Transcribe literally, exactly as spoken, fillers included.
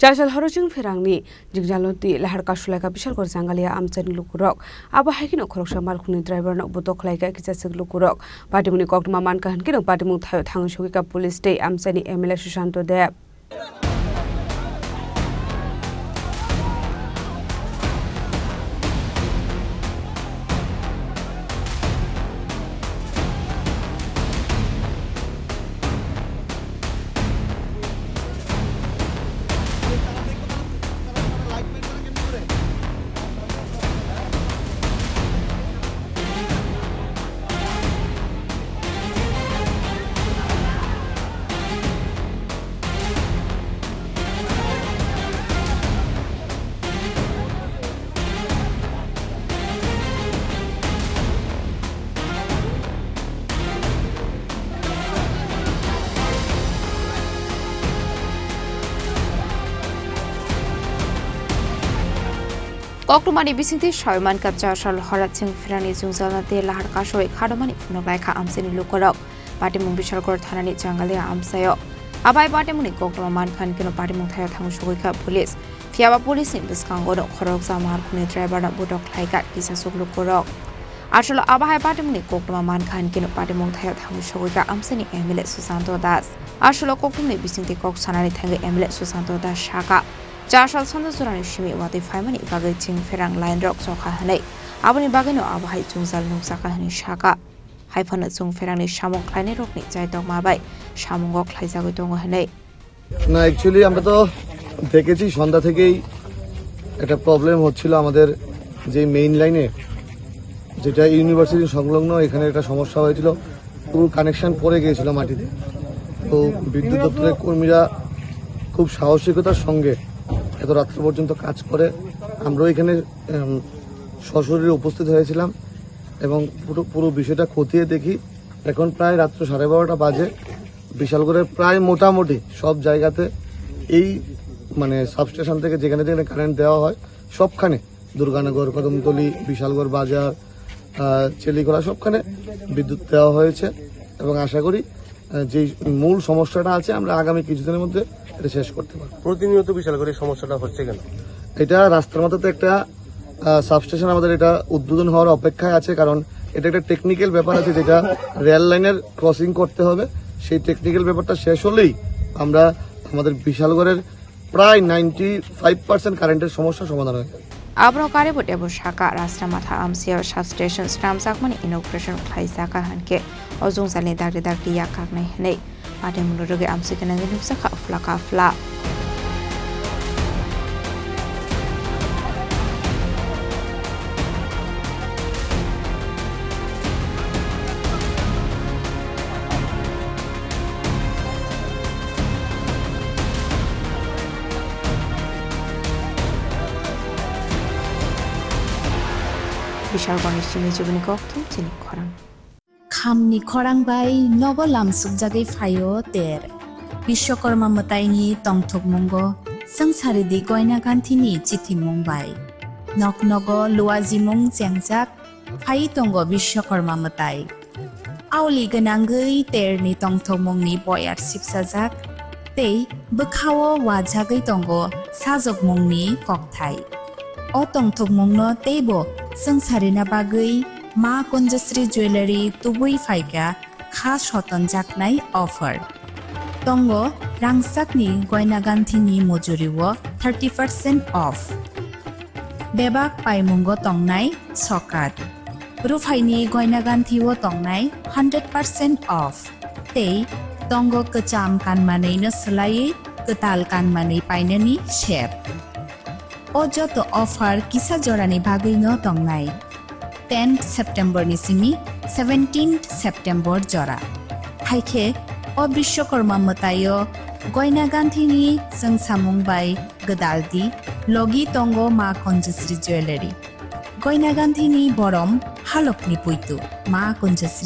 Chasal horo chwng pherangni jwngjalo twi lahar kasulaikha Bishalgarh Jangalia amchaini lukurok. Abo hai kheno khoroksa malkhungni driver no butok khlaikha kisaswk lukurok. Patimungni koktwma mankha hwnkhe no patimung thaio thangwi sogwikha police tei amchaini M L A Susanto Deb. Koktwmani bisingtwi sawi mankha, Chasal horo chwng pherangni jwngjalno tei lahar kasui khadomani phunuk laikha amchaini lukurok. Patimung Bishalgarh thanani Jangalia amchaio. Abai patimungni koktwma mankha hwnkhe no patimung thaio thangwi sogwikha police. Phiyaba police ni bwskango no khoroksa malkhungni driver no butok khlaikha kisaswk lukurok. Asolo abo hai patimungni koktwma mankha hwnkhe no patimung thaio thangwi sogwikha amchaini M L A Susanto Das. Asolo koktwmani bisingtwi kok sanani thangwi M L A Susanto Das sakha, Chasal sanda jorani simi watwi phaimani bagwi chwng pherang line rok chokha hwnwi. Aboni bagwino abo hai jwngjal nukjakha hwnwi sakha. Haiphano chwng pherangni samung khlainairokni chaitokma bai samungo khlaijagwi tongo hwnwi. না, actually আমরা তো দেখেছি সন্ধ্যা থেকেই একটা প্রবলেম হচ্ছিল আমাদের যে মেইন লাইনে, যেটা ইউনিভার্সিটি সংলগ্ন, এখানে একটা সমস্যা হয়েছিল, পুরো কানেকশন পড়ে গিয়েছিল মাটিতে। তো বিদ্যুৎ দপ্তরের কর্মীরা খুব সাহসিকতার সঙ্গে এত রাত্র পর্যন্ত কাজ করে। আমরাও এখানে, উম, সশরীরে উপস্থিত হয়েছিলাম এবং পুরো, পুরো বিষয়টা খতিয়ে দেখি। এখন প্রায় রাত্র সাড়ে বারোটা বাজে। বিশালগড়ের প্রায় মোটামুটি সব জায়গাতে এই, মানে, সাবস্টেশন থেকে যেখানে যেখানে কারেন্ট দেওয়া হয়, সবখানে দুর্গানগর, কদমতলি, বিশালগড় বাজার, আহ, চেলিখোলা, সবখানে বিদ্যুৎ দেওয়া হয়েছে এবং আশা করি, আহ, যেই মূল সমস্যাটা আছে, আমরা আগামী কিছুদিনের মধ্যে এটা শেষ করতে পারবো। প্রতিনিয়ত বিশালগড়ে এই সমস্যাটা হচ্ছে কেন? এটা রাস্তার মাথাতে একটা, আহ, সাবস্টেশন আমাদের এটা উদ্বোধন হওয়ার অপেক্ষায় আছে, কারণ এটা একটা টেকনিক্যাল ব্যাপার আছে, যেটা রেল লাইনের ক্রসিং করতে হবে। সেই টেকনিক্যাল ব্যাপারটা শেষ হলেই আমরা আমাদের বিশালগড়ের প্রায় নাইনটি ফাইভ পার্সেন্ট কারেন্টের সমস্যা সমাধান হয়ে যাবে। Abro karibo tebo saka Rastramatha amsio substation swnamjakmani inauguration khlaijaka hwnkhe o jwngjalni dagri dagri yak kaknai hwnwi patimungno rwgwi amsoi gwnangwi nukjakha phla ka phla. Bishalgorni simi jubini kokthum chini khorang. Khamni khorang bai nogo lamsukjagwi phaio ter. Bishwakarma mwtaini tongthokmungo swngcharidi Goina Ganthini chithimung bai. Nok nogo luajimung chengjak phai tongo Bishwakarma mwtai. Auli gwnangwi terni tongthokmungni boyar sipsajak tei bwkhao wajagwi tongo sajokmungni kokthai. O tongthokmungno teibo swngcharina bagwi Ma Kunjasri Jewellery tubui phaikha kha sotonjaknai offer. Tongo rangchakni Goina Ganthini mujurio thirty percent off. Bebak paimungo tongnai sokat. Ruphaini Goina Ganthio tongnai hundred percent off. Tei tongo kwcham kanmanwino swlaiwi kwtal kanmanwi painani sep. O joto offer kisa jorani bagwino tongnai. Tenth September ni simi seventeenth September jora. Haikhe o Bishwakarma mwtaio Goina Ganthini chwngsamung bai gwdaldi logi tongo Ma Kunjasri Jewellery. Goina Ganthini borom halokni puitu Ma Kunjasri